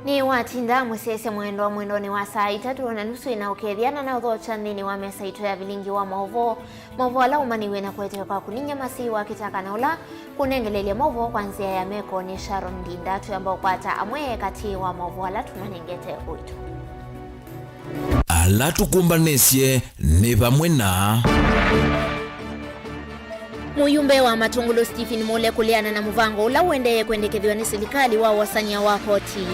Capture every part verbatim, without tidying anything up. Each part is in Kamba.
Nĩwatinda mũsyaĩĩsya mwendwa mwendonĩ wa saa itatũ na nusu ĩna ũkethya na naũthokya nthĩnĩ wa mesa itũ ya vilingi wa maũvoo, maũvoo ala ũmanyĩw'e na kũeteeka kwaku nĩ Nyamasi wa Kĩtaka na ũla kũnengeleelya maũvoo kwa nzĩa ya meko nĩ Sharon Ndinda. Twĩamba ũkwata amwe katĩ wa maũvoo ala tũmanengete ũito. Ala tũkũmbanĩsye nĩ vamwe na. Mũyumbe wa Matũngũlũ Stephen Mule kũleana na mũvango ũla ũendee kwendekethw'a nĩ silikalĩ wa wosany'a wa koti.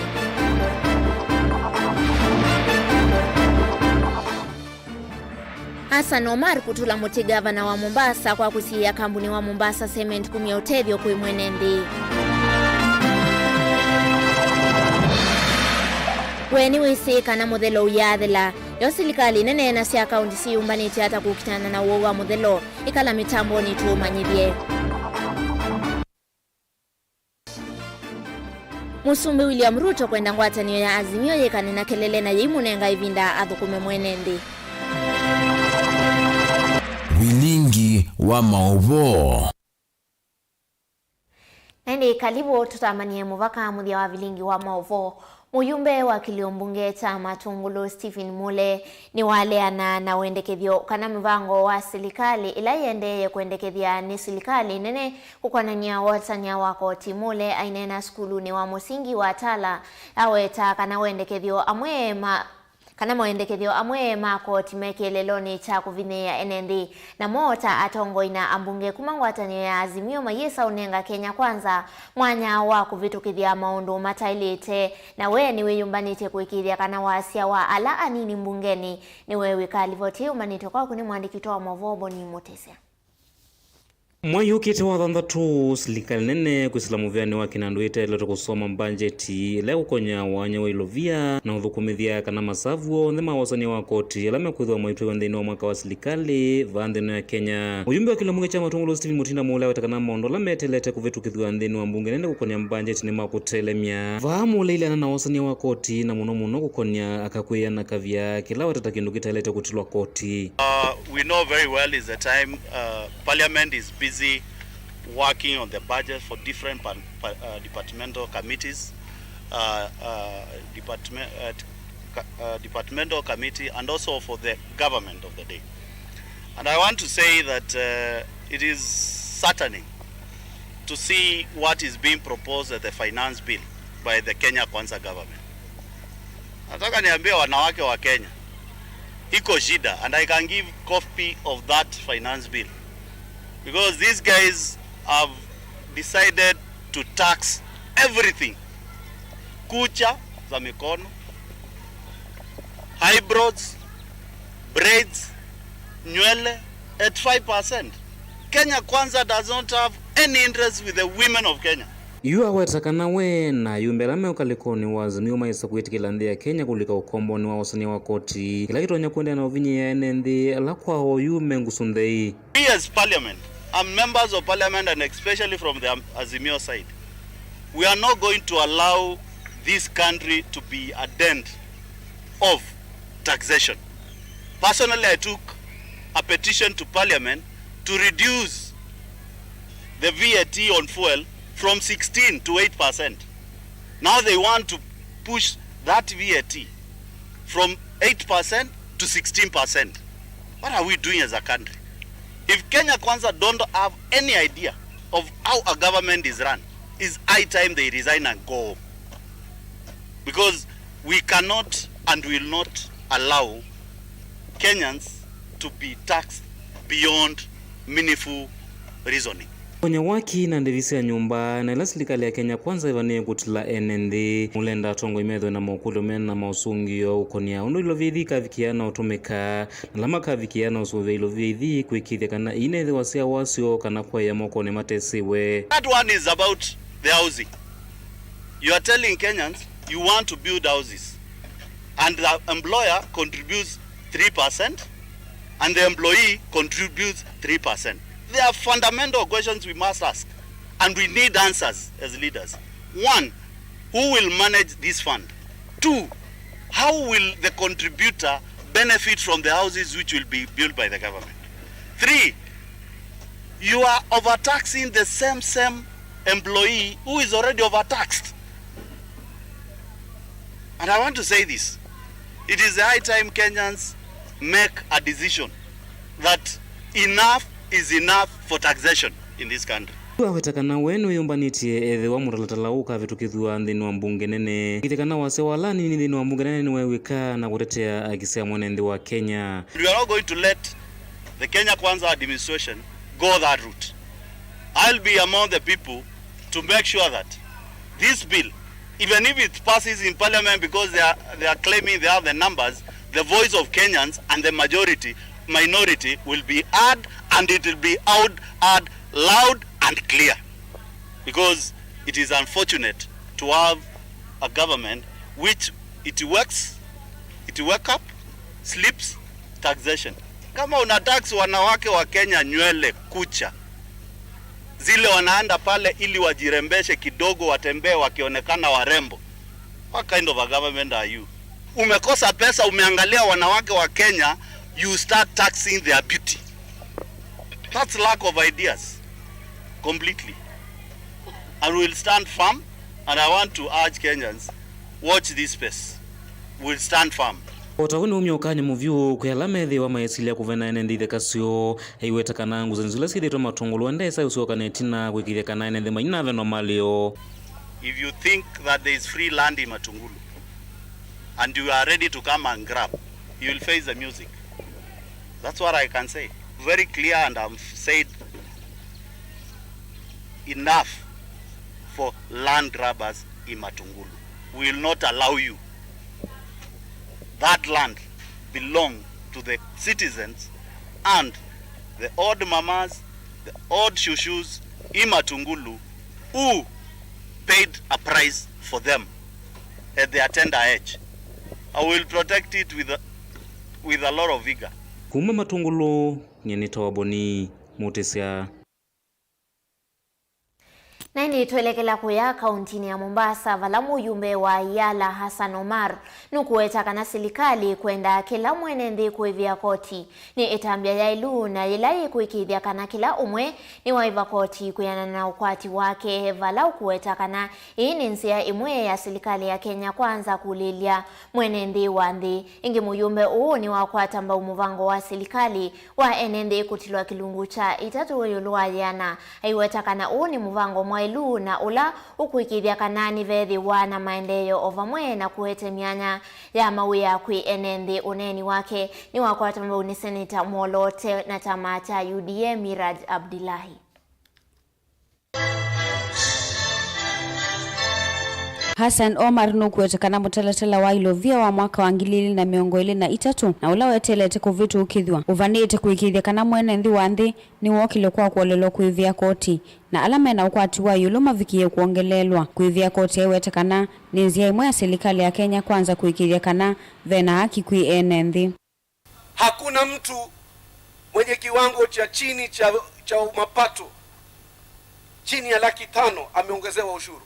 Hassan Omar kũtũla mũtĩ ngavana wa Mombasa kwa kũsiĩĩa kambuni wa Mombasa Cement kumya ũtethyo kwĩ mwene nthĩ. We nĩwĩsĩ kana mũthelo ũyaathela? Yo silikalĩ nene na sya kaũnti syĩyũmbanĩtye ata kũkitana na ũwau wa mũthelo? Ĩkala mĩtambonĩ tũũmanyĩthye. Mũsumbĩ William Ruto kwenda ngwatanĩo ya Azimio yĩkane na kelele na yĩimũnenga ĩvinda athũkũme mwene nthĩ. Vilingi wa maũvoo. Na ĩndĩ kalivu tũtamanie mũvaka mũthya wa vilingi wa maũvoo. Mũyumbe wa kĩlio mbunge kya Matũngũlũ Stephen Mule nĩwaleana na wendekethyo kana mĩvango wa silikalĩ ĩla ĩendeeye kwendekethya nĩ silikalĩ nene kũkonany'a wotany'a wa koti. Mule aineena sukulunĩ wa mũsingi wa Tala, aweta kana wendekethyo amwe ma kana mawendekethyo amwe ma koti me kĩeleelonĩ kya kũvinyĩĩa ene nthĩ, namo ta atongoi na ambunge kuma ngwatanĩo ya Azimio mayĩsa ũnenga Kenya Kwanza mwanya wa kũvĩtũkĩthya maũndũ mataĩlĩte, na we nĩwĩyũmbanĩtye kũĩkĩĩthya kana wasya wa ala anini mbungenĩ nĩweew'ĩka. Livoti ĩĩ ũmanĩtwe kwaku nĩ mũandĩki witũ wa maũvoo Boni Mũtĩsya. Mwai ũkĩte wa thanthatũ, silikalĩ nene kwĩsĩla mũvĩanĩ wa kĩnandũ ĩteelete kũsoma mbanjeti ĩla ĩkũkonya wanya wa ilovia na ũthũkũmĩthya kana masavu onthe ma wosany'a wa koti ala mekwĩthĩwa maitwaiwa nthĩnĩ wa mwaka wa silikalĩ vaa nthĩ ĩno ya Kenya. Mũyumbe wa kĩlio mbunge kya Matũngũlũ Stephen Mutinda Mule aweta kana maũndũ ala meteelete kũvĩtũkĩthw'a nthĩnĩ wa mbunge nene kũkonya mbanjeti nĩ ma kũtelemya. Vaa Mule aileana na wosany'a wa koti na mũno mũno kũkonya aka kwĩana kavya kĩla aweta ta kĩndũ kĩtaĩlĩte kũtilwa koti. Uh, we know very well is the time, uh, Parliament is busy working on the budget for different par-, par-, uh, departmental committees, uh, uh, department, uh, t-, ca-, uh, departmental committee, and also for the government of the day. And I want to say that, uh, it is saddening to see what is being proposed as the finance bill by the Kenya Kwanza government. Nataka niambie wanawake wa Kenya, iko shida, and I can give copy of that finance bill, because these guys have decided to tax everything. Kucha za mikono, eyebrows, braids, nywele at five percent. Kenya Kwanza does not have any interest with the women of Kenya. Yu aweta kana we na ayumbe ala me ũkalĩkonĩ wa Azimio maĩsa kwĩtĩkĩla nthĩ ya Kenya kũlika ũkombonĩ wa wosany'a wa koti, kĩla kĩtonya kũendeea na ũvinyĩĩa ene nthĩ ala kwa oyu me ngusu nthei. We as parliament, and members of parliament, and especially from the Azimio side, we are not going to allow this country to be a den of taxation. Personally, I took a petition to parliament to reduce the V A T on fuel from sixteen to eight percent. Now they want to push that V A T from eight percent to sixteen percent. What are we doing as a country? If Kenya Kwanza don't have any idea of how a government is run, it's high time they resign and go home. Because we cannot and will not allow Kenyans to be taxed beyond meaningful reasoning. Kũkonya waki na ndĩvi sya nyũmba na ĩla silikalĩ ya Kenya Kwanza ĩvanĩĩe kũtila ene nthĩ. Mule enda atongoi methĩwe na mokũlyo mena maũsũngĩo ũkonia ũndũ ilovia ithi ikavikĩa na ũtũmĩka, na ala makavikĩa na ũsũvĩa ilovia ithi kwĩkĩĩthya kana iinethĩwa sya wasyo kana kwaĩa mokonĩ matesĩwe. That one is about the housing. You are telling Kenyans you want to build houses, and the employer contributes three percent and the employee contributes three percent. There are fundamental questions we must ask, and we need answers as leaders. One, who will manage this fund? Two, how will the contributor benefit from the houses which will be built by the government? Three, you are overtaxing the same, same employee who is already overtaxed. And I want to say this. It is high time Kenyans make a decision that enough is enough for taxation in this country. Aweta kana we nĩwĩyũmbanĩtye ethĩwa mũtalatala ũũ ũkavĩtũkĩthw'a nthĩnĩ wa mbunge nene. Kĩthya kana wasya wa ala anini nthĩnĩ wa mbunge nene nĩwew'ĩka na kũtetea haki sya mwene nthĩ wa Kenya. We are not going to let the Kenya Kwanza administration go that route. I'll be among the people to make sure that this bill, even if it passes in parliament, because they are, they are claiming they have the numbers, the voice of Kenyans and the majority, minority will be heard, and it will be out, heard loud and clear, because it is unfortunate to have a government which it works, it wake up, sleeps, taxation. Kama una tax wanawake wa Kenya nywele, kucha, zile wanaenda pale ili wajirembeshe kidogo, watembee wakionekana warembo. What kind of a government are you? Umekosa pesa, umeangalia wanawake wa Kenya, you start taxing their beauty. That's lack of ideas completely. And we'll stand firm, and I want to urge Kenyans, watch this space. We'll stand firm. O ta ũu nĩumya ũkany'o mũvyũ kwĩ ala methĩĩwa maĩsilya kũvena ene nthĩ itheka syoo. Aiweta kana ngusanĩsyo ila syĩthĩĩtwe Matungulu enda esa ũsyoka na ĩtina kwĩkĩĩthya kana ene nthĩ mainavenwa malĩ oo. If you think that there is free land in Matungulu and you are ready to come and grab, you will face the music. That's what I can say. Very clear, and I've said enough for land grabbers in Matungulu. We will not allow you. That land belong to the citizens and the old mamas, the old shushus in Matungulu who paid a price for them at their tender age. I will protect it with a, with a lot of vigor. Kuma Matungulu, nyie nĩ Toboni Mutisya. Na ĩndĩ twelekela kũya kauntinĩ ya Mombasa, vala mũyumbe wa Yala Hassan Omar nũkũweta kana silikalĩ kwenda kĩla mwene nthĩ kũĩvĩa koti nĩ ĩtambya yaĩlu na yĩla yĩkũĩkĩĩthya kana kĩla ũmwe nĩwaĩva koti kwĩanana na ũkwati wake, vala ũkũweta kana ĩĩ nĩ nzĩa ĩmwe ya silikalĩ ya Kenya Kwanza kũlĩlya mwene nthĩ wa nthĩ. Ĩngĩ mũyumbe ũũ nĩwakwata mbau mũvango wa silikalĩ wa ene nthĩ kũtilwa kĩlungu kya itatũ ĩũlũ wa yĩana, aiweta kana ũũ nĩ mũvango mwaĩlu na ũla ũkũĩkĩĩthya kana nĩveethĩwa na maendeeo o vamwe na kũete myanya ya mawĩa kwĩ ene nthĩ. Ũneeni wake nĩwakwatwa mbau nĩ Seneta mwoloote na kyama kya U D A Miraj Abdillahi. Hassan Omar nũkũweta kana mũtalatala wa ilovia wa mwaka wa ngili ili na mĩongo ĩlĩ na itatũ na ũla weteelete kũvĩtũkĩthw'a ũvanĩĩte kũĩkĩĩthya kana mwene nthĩ wa nthĩ nĩwookile kwa kũolelwa kũĩvĩa koti, na ala mena ũkwati wa ĩũlũ mavikĩĩe kwongeleelwa. Kũĩvĩa koti aiweta kana nĩ nzĩa ĩmwe ya silikalĩ ya Kenya Kwanza kũĩkĩĩthya kana ve na haki kwĩ ene nthĩ. Hakuna mtu mwenye kiwango cha chini cha, cha mapato chini ya laki tano ameongezewa ushuru.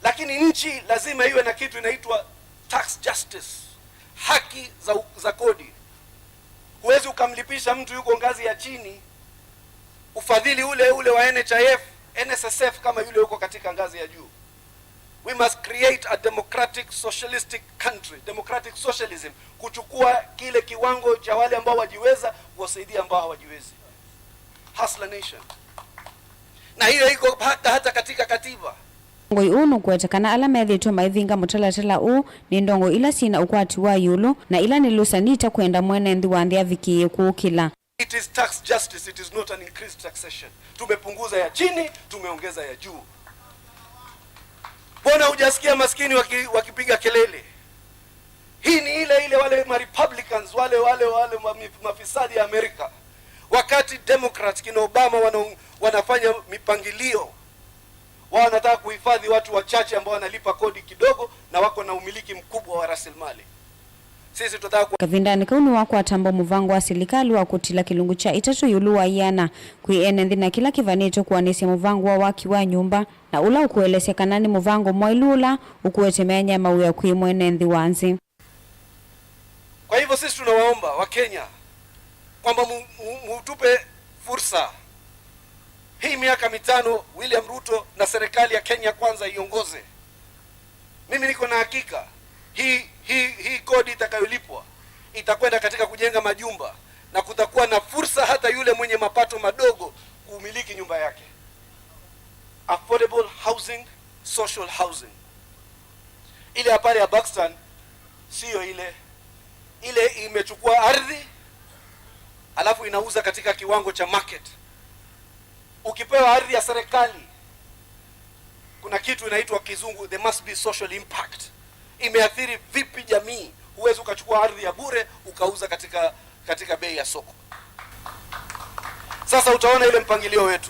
Lakini nchi lazima iwe na kitu inaitwa tax justice, haki za, za kodi. Huwezi ukamlipisha mtu yuko ngazi ya chini ufadhili ule ule wa N H I F, N S S F kama yule yuko katika ngazi ya juu. We must create a democratic socialistic country, democratic socialism, kuchukua kile kiwango cha wale ambao wajiweza, kuwasaidia ambao hawajiwezi. Hustler nation. Na hiyo iko hata, hata katika katiba. Ngoi ũũ nũkũweta kana ala methĩĩtwe maivinga mũtalatala ũũ nĩ ndongo ila syĩna ũkwati wa ĩũlũ na ila nĩ lũsani itakwenda mwene nthĩ wa nthĩ avikĩĩe kũũkĩla. It is tax justice, it is not an increased taxation. Tumepunguza ya chini, tumeongeza ya juu. Mbona hujasikia maskini waki-, wakipiga kelele? Hii ni ile ile wale ma Republicans, wale, wale, wale ma-, mafisadi ya Amerika. Wakati Democrats kina Obama wana-, wanafanya mipangilio, wao wanataka kuhifadhi watu wachache ambao wanalipa kodi kidogo na wako na umiliki mkubwa wa rasilimali. Sisi tunataka ku- Kavindanĩ kau nĩwakwata mbau mũvango wa silikalĩ wa kũtila kĩlungu kya itatũ ĩũlũ wa ĩana kwĩ ene nthĩ na kĩla kĩvanĩtwe kũanĩsya mũvango wa waki wa nyũmba, na ũla ũkũelesya kana nĩ mũvango mwaĩlu ũla ũkũete myanya ya mawĩa kwĩ mwene nthĩ wa nthĩ. Kwa hivyo sisi tunawaomba Wakenya kwamba mu-, mu-, mutupe fursa hii miaka mitano William Ruto na serikali ya Kenya Kwanza iongoze. Mimi niko na hakika hii, hii, hii kodi itakayolipwa itakwenda katika kujenga majumba na kutakuwa na fursa hata yule mwenye mapato madogo kumiliki nyumba yake. Affordable housing, social housing. Ile ya pale ya Buxton, siyo ile. Ile imechukua ardhi, alafu inauza katika kiwango cha market. Ukipewa ardhi ya serikali, kuna kitu inaitwa kizungu, there must be social impact. Imeathiri vipi jamii? Huwezi ukachukua ardhi ya bure ukauza katika, katika bei ya soko. Sasa utaona ile mpangilio wetu.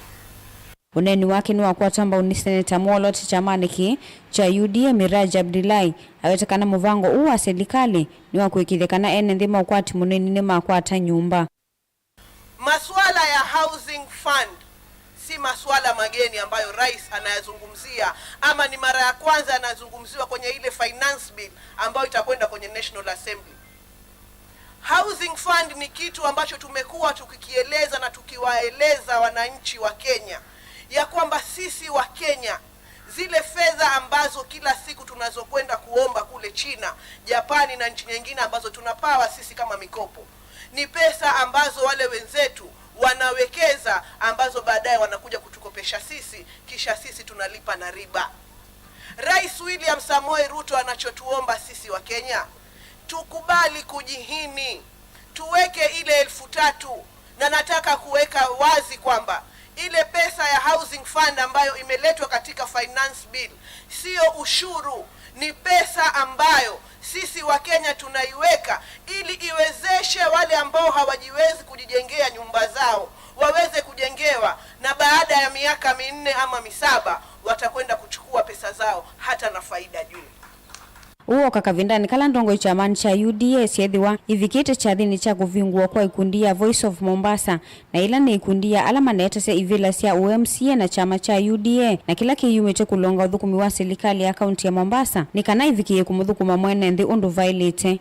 Ũneeni wake nĩwakwata mbau nĩ seneta mwoloti kyamanĩ kĩĩ kya U D A, Miraj Abdullahi. Aweta kana mũvango ũũ wa silikalĩ nĩ wa kũĩkĩĩthya kana ene nthĩ ma ũkwati mũnini nĩmakwata nyũmba. Masuala ya Housing Fund si masuala mageni ambayo rais anayazungumzia, ama ni mara ya kwanza yanazungumziwa kwenye ile finance bill ambayo itakwenda kwenye National Assembly. Housing Fund ni kitu ambacho tumekuwa tukikieleza na tukiwaeleza wananchi wa Kenya ya kwamba sisi wa Kenya, zile fedha ambazo kila siku tunazokwenda kuomba kule China, Japani na nchi nyingine ambazo tunapawa sisi kama mikopo, ni pesa ambazo wale wenzetu wanawekeza, ambazo baadaye wanakuja kutukopesha sisi, kisha sisi tunalipa na riba. Rais William Samoei Ruto anachotuomba sisi wa Kenya, tukubali kujihini, tuweke ile elfu tatu, na nataka kuweka wazi kwamba ile pesa ya Housing Fund ambayo imeletwa katika finance bill siyo ushuru, ni pesa ambayo sisi wa Kenya tunaiweka ili iwezeshe wale ambao hawajiwezi kujijengea nyumba zao waweze kujengewa, na baada ya miaka minne ama misaba watakwenda kuchukua pesa zao hata na faida juu. Ũũ ũka kavindanĩ kala ndongoi kyamanĩ kya U D A syeethĩwa ivikĩte kyathĩnĩ kya kũvingũwa kwa ikundi ya Voice of Mombasa, na ĩla nĩ ikundi ya ala manetasya ivĩla sya ũ M C A na kyama kya U D A, na kĩla kĩyumĩtye kũlonga ũthũkũmi wa silikalĩ ya kaunti ya Mombasa nĩ kana ĩvikĩĩe kũmũthũkũma mwene nthĩ ũndũ vaĩlĩte.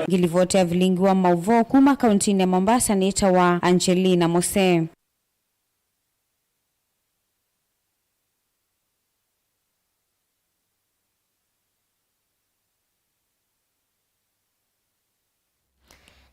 Ngilivoti ya vilingi wa maũvoo kuma kauntinĩ ya Mombasa nĩtawa Angelina Mose.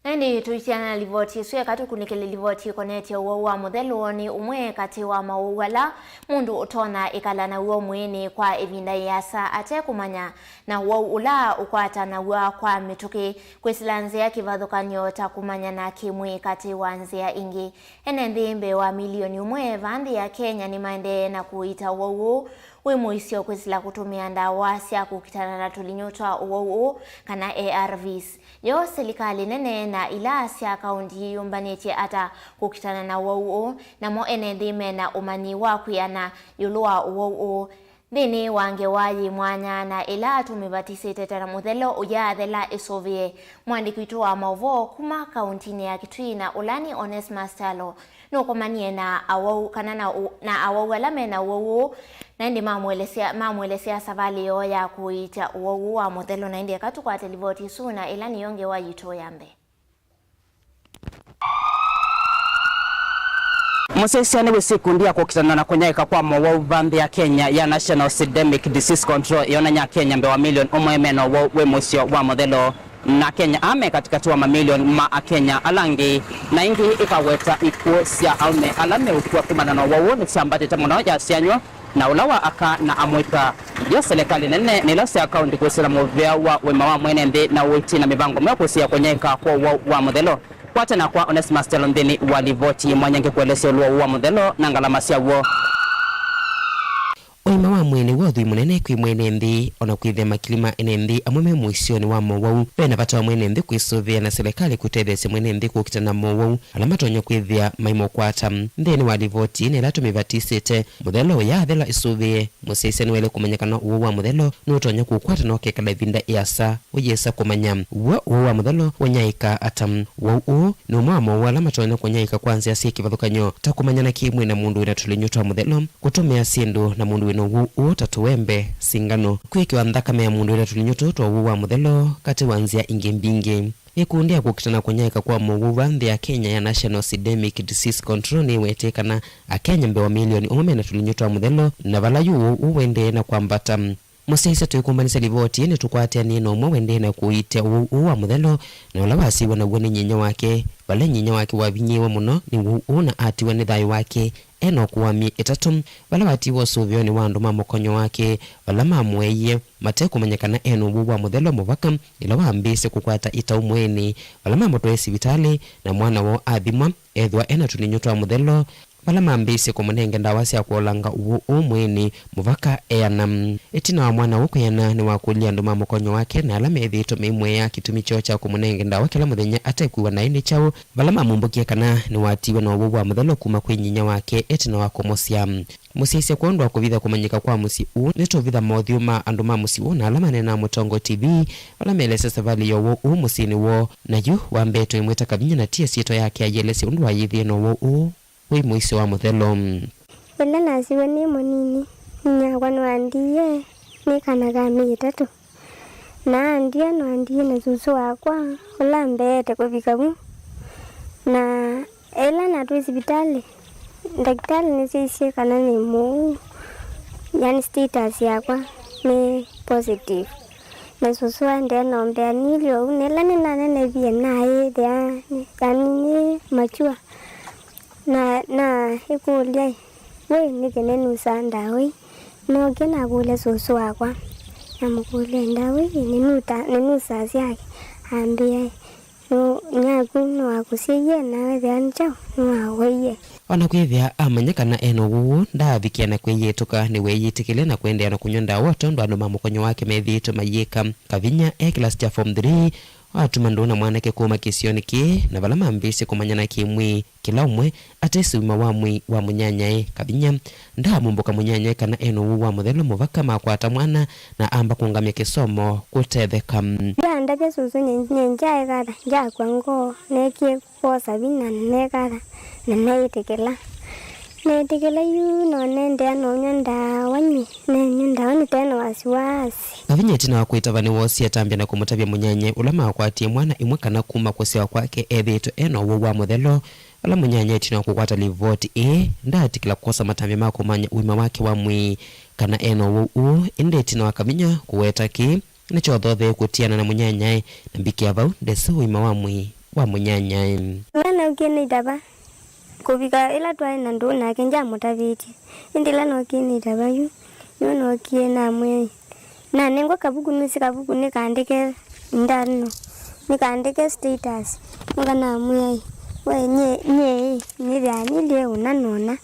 Na ĩndĩ tũitiana na livoti ĩsu, eka tũkunĩkĩle livoti ĩkonetye ũwau wa mũthelu. Nĩ ũmwe katĩ wa mawau ala mũndũ ũtonya ĩkala naw'o mwĩĩnĩ kwa ĩvinda yĩasa ate kũmanya, na ũwau ũla ũkwatanaw'a kwa mĩtũkĩ kwĩsĩla nzĩa kĩvathũkany'o ta kũmanyana kĩ-mwĩĩ katĩ wa nzĩa ingĩ. Ene nthĩ mbee wa milioni ũmwe vaa nthĩ ya Kenya nĩmaendee na kũita ũwau ũũ wĩ mũisyo kwĩsĩla kũtũmĩa ndawa sya kũkitana na tũlinyũ twa ũwau ũũ, kana A R Vs. Yo silikalĩ nene na ila sya kaunti iyũmbanĩtye ata kũkitana na ũwau ũũ, namo ene nthĩ mena ũmanyi wa kwĩana ĩũlũ wa ũwau ũũ? Nthĩnĩ wa ngewa yĩ mwanya na ĩla tũmĩvatisĩte ta mũthelo ũyaathela ĩsũvĩe, mũandĩki witũ wa maũvoo kuma kauntinĩ ya Kitui na ũla nĩ Onesmus Kyalo nũkomanie na awau, kana na, ũ- na awau ala me na ũwau ũũ, na ĩndĩ mamũelesya, mamũelesya savalĩ yoo ya kũiita ũwau ũũ wa mũthelo. Na ĩndĩ eka tũkwate livoti ĩsu na ĩla nĩyo ngewa yitũ ya mbee. Mũsyaĩĩsya nĩ wĩsĩ ikundi ya kũkitana na kũnyaĩĩka kwa mowau va nthĩ ya Kenya ya National Syndemic Disease Control yonany'a Akenya mbee wa milioni ũmwe mena ũwau wĩ mũisyo wa mũthelo, na Akenya aa me katĩkatĩ wa mamilioni ma Akenya ala angĩ, na ĩngĩ ĩkaweta ikw'ũ sya aũme ala meũkw'a kumana na ũwau ũũ nĩsyambatĩte mũno yasyanw'a na ũla wa aka na amũika. Yo silikalĩ nene na ila sya kaunti kwĩsĩla mũvea wa ũima wa mwene nthĩ na ũiiti na mĩvango meo kũsiĩa kũnyaĩĩka kwa ũwau wa mũthelo. Kwatena kwa Onesmus Kyalo nthĩnĩ wa livoti mwanya ngĩkũelesya ĩũlũ wa ũwau wa mũthelo na ngalama syaw'o. Ũima wa mwĩĩ nĩw'o ũthwii mũnene kwĩ mwene nthĩ, o na kwĩthĩa makili ma ene nthĩ amwe me mũisyonĩ wa mowau. Ve na vata wa mwene nthĩ kwĩsũvĩa na silikalĩ kũtetheesya mwene nthĩ kũkitana na mowau ala matonya kwĩthĩa maimũkwata. Nthĩnĩ wa livoti na ĩla tũmĩvatisĩte, mũthelo ũyaathela ĩsũvĩe. Mũsyaĩĩsya nĩwaĩle kũmanya kana ũwau wa mũthelo nũtonya kũkwata na ũkekala ĩvinda ĩasa ũyĩsa kũmanya. W'o ũwau wa mũthelo ũnyaĩĩka ata? Ũwau ũũ nĩ ũmwe wa mowau ala matonya kũnyaĩĩka kwa nzĩa syĩ kĩvathũkany'o, ta kũmanyana kĩ-mwĩĩ na mũndũ wĩ na tũlinyũ twa mũthelo, kũtũmĩa syĩndũ na mũndũ wĩ na ũwau ũũ ta tũwembe, singano, kwĩkĩwa nthakame ya mũndũ wĩ na tũlinyũ tũũ twa ũwau wa mũthelo, katĩ wa nzĩa ingĩ mbingĩ. Ĩkundi ya kũkitana kũnyaĩĩka kwa mowau va nthĩ ya Kenya ya National Syndemic Disease Control nĩwetee kana Akenya mbee wa milioni ũmwe mena tũlinyũ twa mũthelo, na vala yu ũwau ũũ ũendee na kwambata. Mũsyaĩĩsya twĩkũmbanĩsya livoti ĩĩ, nĩtũkwatanĩe na ũmwe wendee na kũiitya ũwau ũũ wa mũthelo, na ũla wasiw'a naw'o nĩ nyinyia wake. Vala nyinyia wake wavinyĩĩwe mũno nĩ ũwau ũũ na atiwa nĩ thayũ wake e na ũkũũ wa myei ĩtatũ, vala watiwe ũsũvĩonĩ wa andũ ma mũkonyo wake, vala mamũeie mate kũmanya kana e na ũwau wa mũthelo mũvaka ĩla wambĩĩsye kũkwata ĩtaũ mwĩĩnĩ, vala mamũtwaie sivitalĩ na mwana woo athimwa ethĩwa e na tũlinyũ twa mũthelo, vala mambĩĩsye kũmũnenge ndawa sya kũolanga ũwau ũũ mwĩĩnĩ mũvaka eana. Ĩtina wa mwana ũũ kwĩana, nĩwakũlilye andũ ma mũkonyo wake na ala methĩĩtwe meimũea kĩtumi kyoo kya kũmũnenge ndawa kĩla mũthenya atekwĩw'a naĩ nĩ kyaũ, vala mamumbũkie kana nĩwatiwe na ũwau wa mũthelo kuma kwĩ nyinyia wake ĩtina wa kũmũsyaa. Mũsyaĩĩsya kwondũ wa kũvitha kũmanyĩka kwa mũsyĩ ũũ, nĩtũũvitha mothyũ ma andũ ma mũsyĩ ũũ na ala maneenaa Mũtongoi T V, vala meelesya savalĩ ya ũwau ũũ mũsyĩnĩ woo. Na yu wa mbee twĩmwĩta Kavinya na ti ĩsyĩtwa yake aielesya ũndũ wayĩthĩe na ũwau ũũ wĩ mũisyo wa mũthelo. Ĩla nasiw'e nĩ mũnini, nyinyakwa nĩwandiie nĩ kana ka myei ĩtatũ. Na andia, nwandiie na susu wakwa ũla mbeete kũvika vu. Na ĩla natwĩ sivitalĩ, ndakĩtalĩ nĩsyaisye kana nĩ mũu, yani status yakwa nĩ positive. Na susu aendee na ũmbea nilye ũu, na ĩla nĩnanenevie naĩthĩa yani nĩ mature. Na, na ĩkũlya, "Wĩ, nĩkĩ nĩnusaa ndawa ii?" Nookie nakũlya susu wakwa, namũkũlya, "Ndawa ii nĩnuta-, nĩnusaa syake?" Ambĩa, "Nũ-, nyaku nĩwakũsyaie, na wethĩa nĩ kyaũ nĩwawaie?" O na kwĩthĩa amanya kana e na ũwau, ndaavikĩa na kwĩyĩtũka. Nĩweeyĩtĩkĩlya na kũendeea na kũnyw'a ndawa o tondũ andũ ma mũkonyo wake methĩĩtwe mayĩka. Kavinya e kĩlasi kya form three, watuma ndũũ na mwanake kuma kĩsionĩ kĩĩ, na vala mambĩĩsye kũmanyana kĩ-mwĩĩ, kĩla ũmwe atesĩ ũima wa mwĩĩ wa mũnyanyae. Kavinya ndaamumbũka mũnyanyae kana e na ũwau wa mũthelo mũvaka makwata mwana na amba kũngamya kĩsomo kũtetheka. Yu andavya susu nye, nye ngyaekatha, ngyakw'a ngoo, neekie kwosa vinya na nekatha, na neĩtĩkĩla. Neetĩkĩla yu, no nendea nũnyw'a ndawa nyie, nenyw'a ndawa nĩte na wasiwasi. Kavinya ĩtina wa kwĩtava nĩwoosie atambya na kũmũtavya mũnyanyae ũla makwatie mwana ĩmwe kana kuma kũsyawa kwake ethĩĩtwe e na ũwau wa mũthelo. Vala mũnyanyae ĩtina wa kũkwata livoti ĩĩ, ndaatĩkĩla kwosa matambya ma kũmanya ũima wake wa mwĩĩ kana e na ũwau ũũ, ĩndĩ ĩtina wa Kavinya kũweta kĩĩ, nĩkyothothee kũtiana na mũnyanyae, na mbikĩa vau ndesĩ ũima wa mwĩĩ wa mũnyanyae. Ĩla naũkie nĩitava, kũvika ĩla twaĩ na ndũũ nake ndyamũtavĩtye, ĩndĩ ĩla nookie nĩitava yu, nĩwe nookie namwĩa, nanengwa kavuku, nĩsĩ kavuku nĩkandĩke ndano, nĩkandĩke status. Nĩka namwĩa, "We, nyie, nyie, nĩthĩaa nilye ũna nona."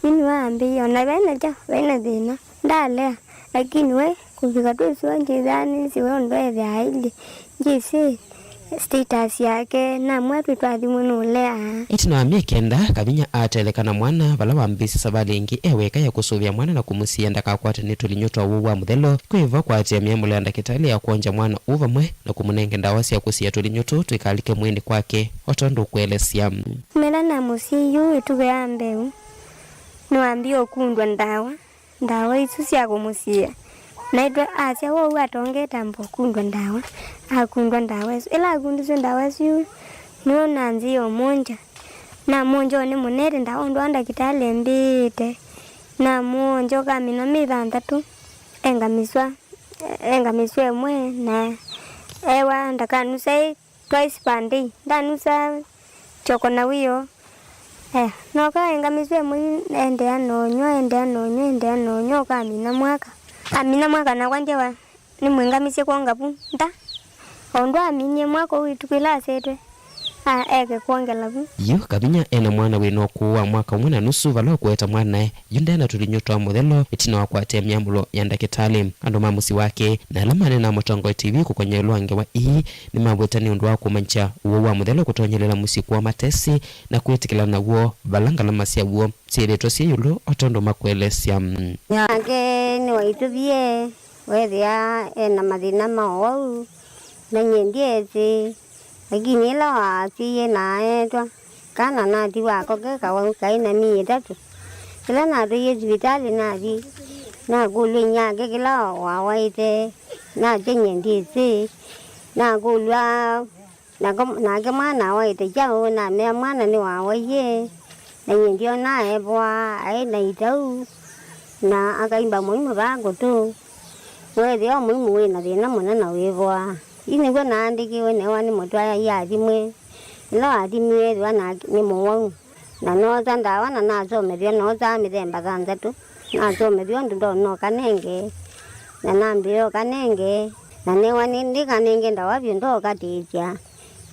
Yu nĩwe ambĩie, "O na vaina kyaũ, vaina thĩna." Ndalea, lakini we, kũvika twĩsũa, ndyĩthĩaa nĩsĩ we ũndũ ethĩaa ailyĩ. Ndyĩsĩ status yake, namwĩa twĩtwathimwe nũleaa. Ĩtina wa myei kenda, Kavinya atetheka na mwana, vala wambĩĩsye savalĩ ĩngĩ e weka ya kũsũvĩa mwana na kũmũsiĩĩa ndakakwatwe nĩ tũlinyũ twa ũwau wa mũthelo. Kwĩ vo kwaatĩĩa myamũlo ya ndakĩtalĩ ya kwongya mwana ũũ vamwe na kũmũnenge ndawa sya kũsiĩĩa tũlinyũ tũũ tũikalike mwĩĩnĩ kwake, o tondũ ũkũelesya. Mela namũsiĩie yu ĩtuve ya mbee, nĩwambie ũkundwa ndawa. Ndawa isu sya kũmũsiĩĩa. Naitwe asya wou atongete amba ũkundwa ndawa. Akundwa ndawa isu. Ĩla akundisye ndawa isu, nĩwe nanzĩie ũmũngya. Namũngya o nĩmũnete ndawa ũndũ wa ndakĩtalĩ embĩĩte. Namũngya ũkamina myei thanthatũ, engamiswa, engamiswa ĩmwe, na ewa ndakanusae twice per day. Ndanusaa kyoko na wĩoo. Eh, noka engamiswa ĩmwe yu, endeea na ũnyw'a, endeea na ũnyw'a, endeea na ũnyw'a, ũkamina mwaka. Amina mwaka nakwa ndyewa nĩmwĩngamisye kwonga vu nda. O ũndũ aminie mwaka ũu ĩtukũ ĩla asetwe, a, eke kwongela vu. Yu Kavinya e na mwana wĩ na ũkũũ wa mwaka ũmwe na nusu vala ũkũete mwanae yu nde na tũlinyũ twa mũthelo ĩtina wa kũatĩĩa myamũlo ya ndakĩtalĩ. Andũ ma mũsyĩ wake na ala maneenaa Mũtongoi T V kũkony'a ĩũlũ wa ngewa ii nĩmavweta nĩ ũndũ wa kũmanyĩkya ũwau wa mũthelo kũtonyelela mũsyĩ kwoo matesĩ na kwĩtĩkĩlana naw'o vala ngalama syaw'o syĩthĩĩtwe syĩ ĩũlũ o tondũ makũelesya. Nake nĩwaitũvie weethĩa e na mathĩna ma ũwau, na nyie ndyĩsĩ. Lakini ĩla waasĩie na aetwa, kana natiwa ako ke kawau kaĩ na myei ĩtatũ. Ĩla natwaie sivitalĩ nathi, nakũlw'a inyia wake kĩla wawaĩte, nasya nyie ndyĩsĩ. Nakũlw'a nako, nake mwana awaĩte kyaũ, namea mwana nĩwawaie, na nyie ndyonaa evoa, aĩ na itau, na akaimba mũimo vaa ngũtũ. Weethĩa o mũimũ wĩ na thĩna mũnene ũyĩvoa. Yu nĩw'o naandĩkĩwe newa nĩ mũtwaĩi athimwe. Ĩla wathimiwe ethĩwa na nĩ mũwau. Na noosa ndawa na nasomethw'a, noosaa mĩthemba thanthatũ. Nasomethw'a ũndũ ndonoka nenge. Na nambĩĩa ũkanenge. Na newa nĩ ndĩkanenge ndawa vyũ ndokatĩĩsya.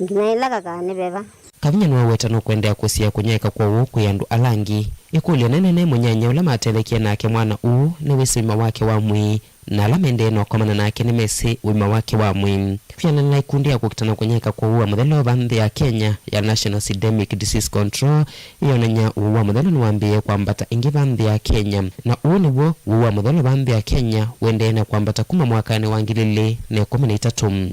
Nginya ĩla kakanĩveva. Kavinya nĩwaweta nũkũendeea kũsiĩĩa kũnyaĩĩka kwa ũwau kwĩ andũ ala angĩ. Ĩkũlyo nene nĩ mũnyanyae ũla matelekie nake mwana ũũ nĩwĩsĩ ũima wake wa mwĩĩ, na ala maendee na ũkomana nake nĩmesĩ ũima wake wa mwĩĩ. Kwĩanana na ikundi ya kũkitana kũnyaĩĩka kwa ũwau wa mũthelo va nthĩ ya Kenya ya National Syndemic Disease Control, ĩyonany'a ũwau wa mũthelo nĩwambĩĩe kwambata ĩngĩ va nthĩ ya Kenya, na ũũ nĩw'o ũwau wa mũthelo va nthĩ ya Kenya ũendee na kwambata kuma mwakanĩ wa ngili ilĩ na ĩkũmi na itatũ.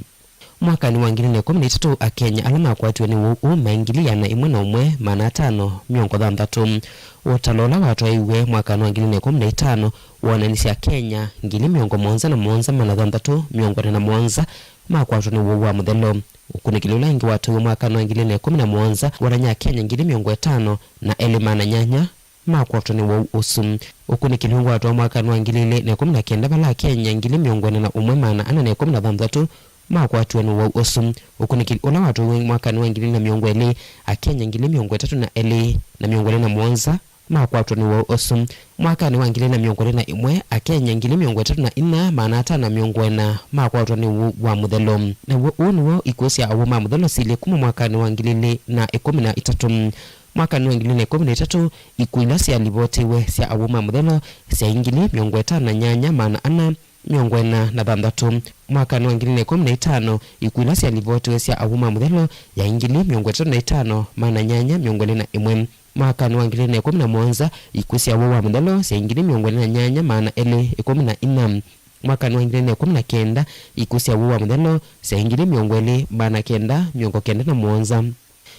Mwakanĩ wa ngili ilĩ na ĩkũmi na itatũ, Akenya ala makwatiwe nĩ ũwau ũũ maĩ ngili ĩana ĩmwe na ũmwe, maana atano mĩongo thanthatũ. Ũtalo ũla watwaĩiwe mwakanĩ wa ngili ilĩ na ĩkũmi na itano woonanisye Akenya ngili mĩongo mũonza na mũonza, maana thanthatũ mĩongo ĩna na mũonza makwatwa nĩ ũwau wa mũthelo. Ũkunĩkĩli ũla ĩngĩ watwaiwe mwakanĩ wa ngili ilĩ na ĩkũmi na mũonza wonany'a Akenya ngili mĩongo ĩtano na elĩ, maana nyanya makwatwa nĩ ũwau ũsu. Ũkunĩkĩli ũngĩ watwawa mwakanĩ wa ngili ilĩ na ĩkũmi na kenda, vala Akenya ngili mĩongo ĩna na ũmwe, maana ana na ĩkũmi na thanthatũ makwatiwe nĩ ũwau ũsu. Ũkunĩkĩli ũla watwaiwe mwakanĩ wa ngili ilĩ na mĩongo ĩlĩ, Akenya ngili mĩongo ĩtatũ na elĩ na mĩongo ĩlĩ na mũonza makwatwa nĩ ũwau ũsu. Mwakanĩ wa ngili ilĩ na mĩongo ĩlĩ na ĩmwe, Akenya ngili mĩongo ĩtatũ na inya, maana atano mĩongo ĩna makwatwa nĩ ũwau wa mũthelo. Naw'o ũũ nĩw'o ikuũ sya awau ma mũthelo silyĩ kuma mwakanĩ wa ngili ilĩ na ĩkũmi na itatũ. Mwakanĩ wa ngili ilĩ na ĩkũmi na itatũ, ikuũ ila syalivotiwe sya awau ma mũthelo syaĩ ngili mĩongo ĩtano na nyanya, maana ana mĩongo ĩna na thanthatũ. Mwakanĩ wa ngili ilĩ na ĩkũmi na itano, ikuũ ila syalivotiwe sya awau ma mũthelo yaĩ ngili mĩongo ĩtatũ na itano, maana nyanya mĩongo ĩlĩ na ĩmwe. Mwakanĩ wa ngili ilĩ na ĩkũmi na mũonza, ikuũ sya awau ma mũthelo syaĩ ngili mĩongo ĩlĩ na nyanya, maana elĩ ĩkũmi na inya. Mwakanĩ wa ngili ilĩ na ĩkũmi na kenda, ikuũ sya awau ma mũthelo syaĩ ngili mĩongo ĩlĩ, maana kenda mĩongo kenda na mũonza.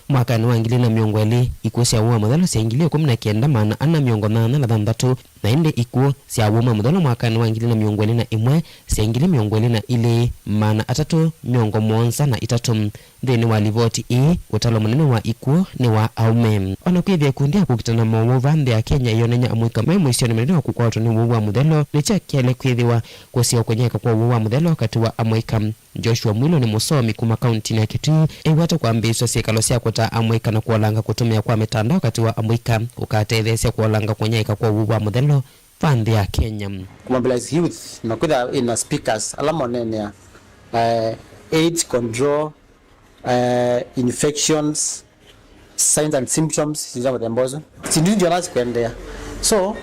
Mwakanĩ wa ngili ilĩ na mĩongo ĩlĩ, ikuũ sya awau ma mũthelo syaĩ ngili ĩkũmi na kenda, maana ana mĩongo nyanya na thanthatũ, na ĩndĩ ikuũ sya awau ma mũthelo mwakanĩ wa ngili ilĩ na mĩongo ĩlĩ na ĩmwe syaĩ ngili mĩongo ĩlĩ na ilĩ, maana atatũ mĩongo mũonza na itatũ. Nthĩnĩ wa livoti ĩĩ, ũtalo mũnene wa ikuũ nĩ wa aũme. O na kwĩthĩa ikundi ya kũkitana mowau va nthĩ ya Kenya ĩyonany'a amũika me mũisyonĩ mũnene wa kũkwatwa nĩ ũwau wa mũthelo, nĩkyaĩle kwĩthĩwa kũsiĩĩa kũnyaĩĩka kwa ũwau wa mũthelo katĩ wa amũika. Joshua Mwilo nĩ mũsomi kuma kauntinĩ ya Kitui, ew'ata kwambĩĩsya syĩkalo sya kũtaa amũika na kũolanga kũtũmĩa kwa mĩtandao katĩ wa amũika ũkatetheesya kũolanga kũnyaĩĩka kwa ũwau wa mũthelo va nthĩ ya Kenya. Kũmobilize youth na kwĩthĩa ĩna speakers ala moneenea, eh, AIDS control, eh, infections, signs and symptoms, syndũ sya mũthemba ũsu. Syĩndũ isu ndyonawa sikũendeea. So,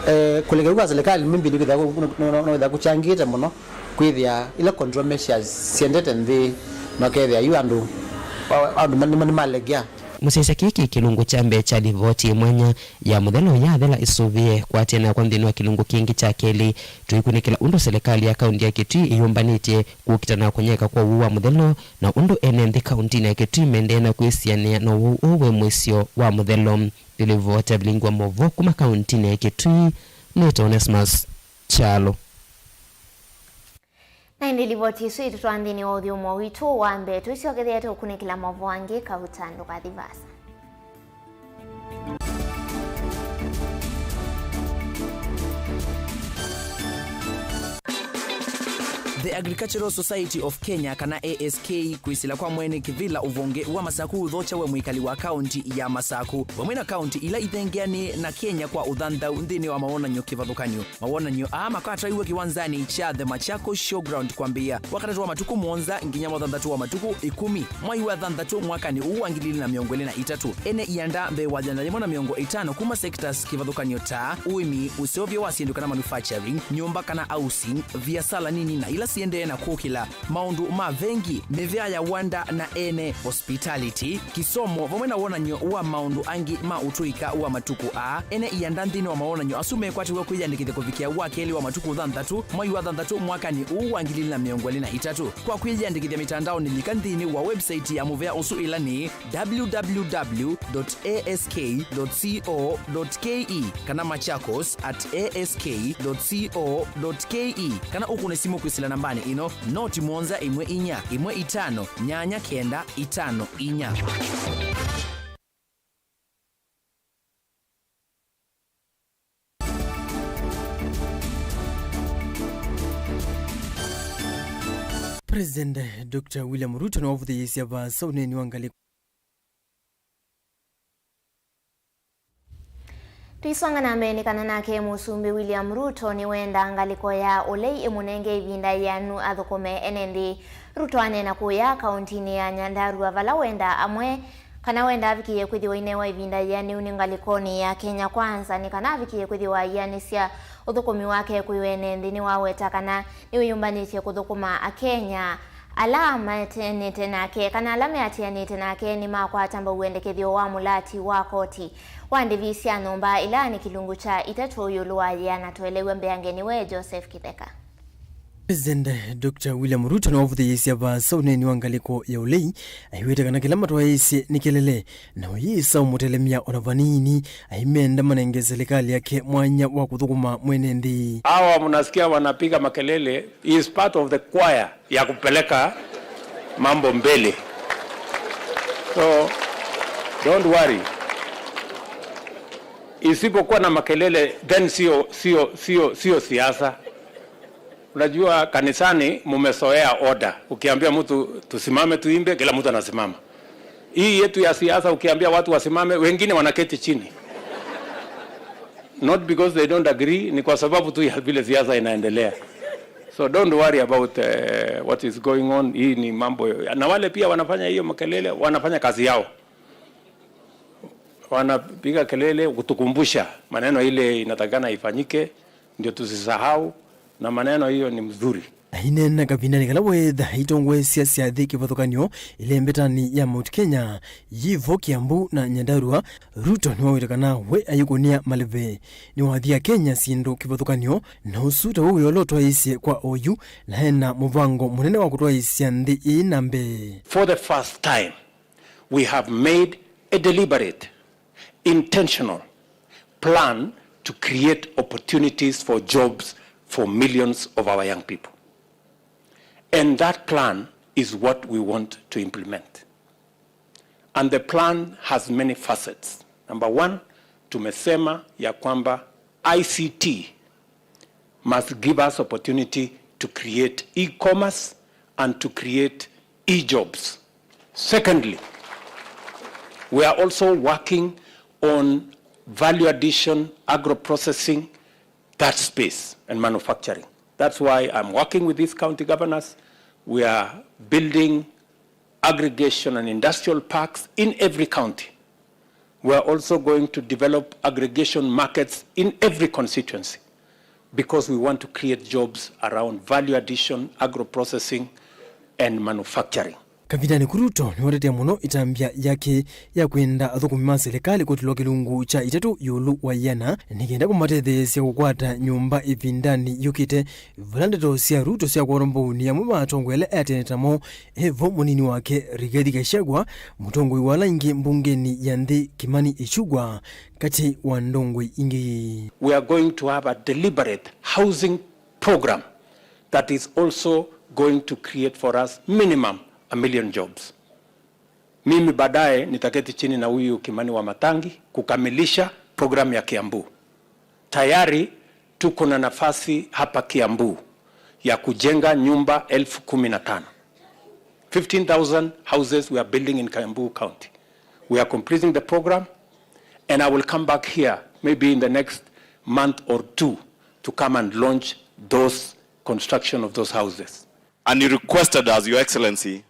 eh, kũleka kwa serikali, mimi nĩkwĩthĩa kũ-, nũ-, nũ-, nũ-, nũkwĩthĩa kũkyangĩte mũno, kwĩthĩa ila control measures siendete nthĩ, na ũkethĩa yu andũ, andũ ma-, nĩma-, nĩmalegea. Mũsyaĩĩsya kĩĩ kĩ kĩlungu kya mbee kya livoti ĩ mwanya ya mũthelo yathela ĩsũvĩe. Kwatĩanĩa kwa nthĩnĩ wa kĩlungu kĩngĩ kya kelĩ, tũikunĩkĩla ũndũ serikali ya kaunti ya Kitui ĩyũmbanĩtye kũkitana na kũnyaĩĩka kwa ũwau wa mũthelo, na ũndũ ene nthĩ kauntinĩ ya Kitui maendee na kwĩsianĩa na ũwau ũũ wĩ mũisyo wa mũthelo. Nĩ livoti ya Vilingi wa Mauvoo kuma kauntinĩ ya Kitui, nĩtawa Onesmus Kyalo. Na ĩndĩ livoti ĩsu ĩtũtwaa nthĩnĩ wa ũthyũmũo witũ wa mbee. Tũisyokethete ũkunĩkĩla maũvoo angĩ, kauta ndũkathi vaasa. The Agricultural Society of Kenya, kana A S K, kwĩsĩla kwa mwene kĩvĩla ũvonge wa Masaku ũthokya we mwĩkali wa kaunti ya Masaku, vamwe na kaunti ila ithengeanĩe na Kenya kwa ũthanthau nthĩnĩ wa mawonany'o kĩvathũkany'o. Mawonany'o aa makatwaiwe kĩwanzanĩ kya The Machakos Showground kwambĩĩa Wakatatũ wa matukũ mũonza nginya Wathanthatũ wa matukũ ĩkũmi mwai wa thanthatũ mwakanĩ ũũ wa ngili ilĩ na mĩongo ĩlĩ na itatũ. Ene ianda mbee wa yĩana yĩmwe na mĩongo ĩtano kuma sectors kĩvathũkany'o ta ũĩmi, ũseũvyo wa syĩndũ kana manufacturing, nyũmba kana housing, viasala nini na ila siendee na kũkĩla, maũndũ ma vengi, mĩvĩa ya wanda na ene, hospitality, kĩsomo, vamwe na wonany'o wa maũndũ angĩ ma ũtũĩka wa matukũ aa. Ene ianda nthĩnĩ wa mawonany'o asu mekwatĩw'a kwĩyandĩkĩthya kũvikĩa wa kelĩ wa matukũ thanthatũ mwai wa thanthatũ mwakanĩ ũũ wa ngili ilĩ na mĩongo ĩlĩ na itatũ. Kwa kwĩyandĩkĩthya mĩtandaonĩ, lika nthĩnĩ wa website ya mũvea ũsu, ĩla nĩ www dot ask dot co dot ke kana machakos at ask dot co dot ke, kana ũkũne simũ kwĩsĩla nambanĩ ĩno, noti mũonza ĩmwe inya ĩmwe itano nyanya kenda itano inya. President Doctor William Ruto nĩwavũthĩĩsye vaasa ũneeni wa ngalĩko. Tũisonga na mbee nĩ kana nake Mũsumbĩ William Ruto nĩwenda ngalĩko ya ũlei ĩmũnenge ĩvinda yĩanu athũkũme ene nthĩ. Ruto aneena kũya kaũntinĩ ya Nyandarua vala wenda amwe kana wenda avikĩĩe kwĩthĩwa ainewa ĩvinda yĩanĩu nĩ ngalĩkonĩ ya Kenya Kwanza nĩ kana avikĩĩe kwĩthĩwa aianĩsya ũthũkũmi wake kwĩ ene nthĩ. Nĩwaweta kana nĩwĩyũmbanĩtye kũthũkũma Akenya ala maatĩanĩte nake, kana ala meatĩanĩte nake nĩmakwata mbau wendekethyo wa mũlati wa koti wa ndĩvi sya nyũmba ĩla nĩ kĩlungu kya itatũ ĩũlũ wa yĩana. Tũelew'e mbeange nĩwe Joseph Kĩtheka. President Doctor William Ruto nĩwavũthĩĩsye vaasa ũneeni wa ngalĩko ya ũlei, aiw'ĩte kana kĩla matwaĩĩsye nĩ kelele, na ũyĩsa ũmũtelemya ona vanini, aimenda manenge serikali yake mwanya wa kũthũkũma mwene nthĩ. Hawa mnasikia wanapiga makelele, he is part of the choir ya kupeleka mambo mbele. So, don't worry. Isipokuwa na makelele, then sio, sio, sio, sio siasa. Unajua, kanisani mumezoea order. Ukiambia mtu tusimame tuimbe, kila mtu anasimama. Hii yetu ya siasa, ukiambia watu wasimame, wengine wanaketi chini. Not because they don't agree, ni kwa sababu tu ya vile siasa inaendelea. So don't worry about, eh, what is going on. Hii ni mambo, na wale pia wanafanya hiyo makelele, wanafanya kazi yao. Wanapiga kelele kutukumbusha maneno ile inatakikana ifanyike, ndio tusisahau, na maneno hiyo ni mzuri. Aineena kavindanĩ kala weetha aitongoesya syathi kĩvathũkany'o ĩlembetanĩ ya Mount Kenya, yĩvo Kiambu na Nyandarua, Ruto nĩwaweta kana we ayĩkũnĩa maleve. Nĩwathia Kenya syĩndũ kĩvathũkany'o, na ũsu ta wĩ wĩa ũla ũtwaĩĩsye kwa oyu, na ena mũvango mũnene wa kũtwaĩĩsya nthĩ ĩĩ na mbee. For the first time, we have made a deliberate, intentional plan to create opportunities for jobs for millions of our young people. And that plan is what we want to implement. And the plan has many facets. Number one, tumesema ya kwamba I C T must give us opportunity to create e-commerce and to create e-jobs. Secondly, we are also working on value addition, agro-processing, that space, and manufacturing. That's why I'm working with these county governors. We are building aggregation and industrial parks in every county. We are also going to develop aggregation markets in every constituency because we want to create jobs around value addition, agro-processing, and manufacturing. Kavindanĩ kau Ruto nĩwetetea mũno ĩtambya yake ya kwenda athũkũmi ma silikalĩ kũtilwa kĩlungu kya itatũ ĩũlũ wa ĩana nĩ kenda kũmatetheesya kũkwata nyũmba ĩvindanĩ yũkĩte, vala ndeto sya Ruto sya kũorwa mbaunĩ amwe ma atongoi ala eatene tamo, evo mũnini wake Rigathi Gachagua, mũtongoi wa ala aingĩ mbungenĩ ya nthĩ Kimani Ichung'wah, katĩ wa ndongoi ingĩ. We are going to have a deliberate housing program that is also going to create for us minimum a million jobs. Mimi baadaye nitaketi chini na huyu Kimani Wamatangi kukamilisha program ya Kiambu. Tayari tuko na nafasi hapa Kiambu ya kujenga nyumba elfu kumi na tano. Fifteen thousand houses we are building in Kiambu County. We are completing the program and I will come back here maybe in the next month or two to come and launch those construction of those houses. And you requested us, Your Excellency,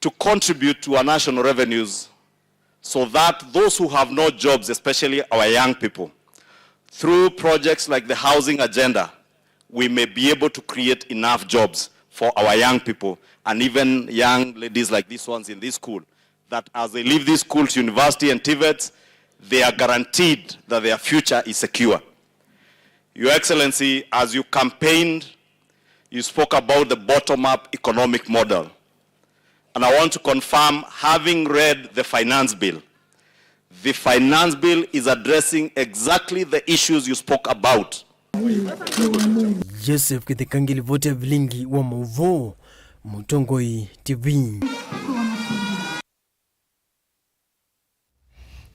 to contribute to our national revenues so that those who have no jobs, especially our young people, through projects like the housing agenda, we may be able to create enough jobs for our young people and even young ladies like these ones in this school, that as they leave this school to university and TVETs, they are guaranteed that their future is secure. Your Excellency, as you campaigned, you spoke about the bottom-up economic model. And I want to confirm, having read the finance bill, the finance bill is addressing exactly the issues you spoke about. Joseph Kĩtheka, ngilivoti ya vilingi wa maũvoo, Mũtongoi T V.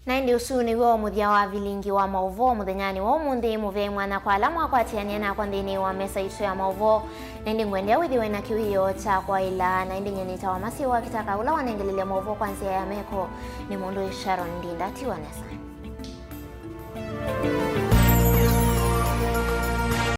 Na ĩndĩ ũsu nĩw'o mũthya wa vilingi wa maũvoo mũthenyanĩ wa ũmũnthĩ. Mũvea mwanya kwa ala mwakwatĩanĩa nakwa nthĩnĩ wa mesa itũ ya maũvoo. Na ĩndĩ ngwendea wĩthĩwe na kĩwĩoo kya kwaĩla, na ĩndĩ nyie nĩtawa Masiwa Kitaka, ũla wanengelelya maũvoo kwa nzĩa ya meko nĩ mũndũ Sharon Ndinda. Tiwa nesa.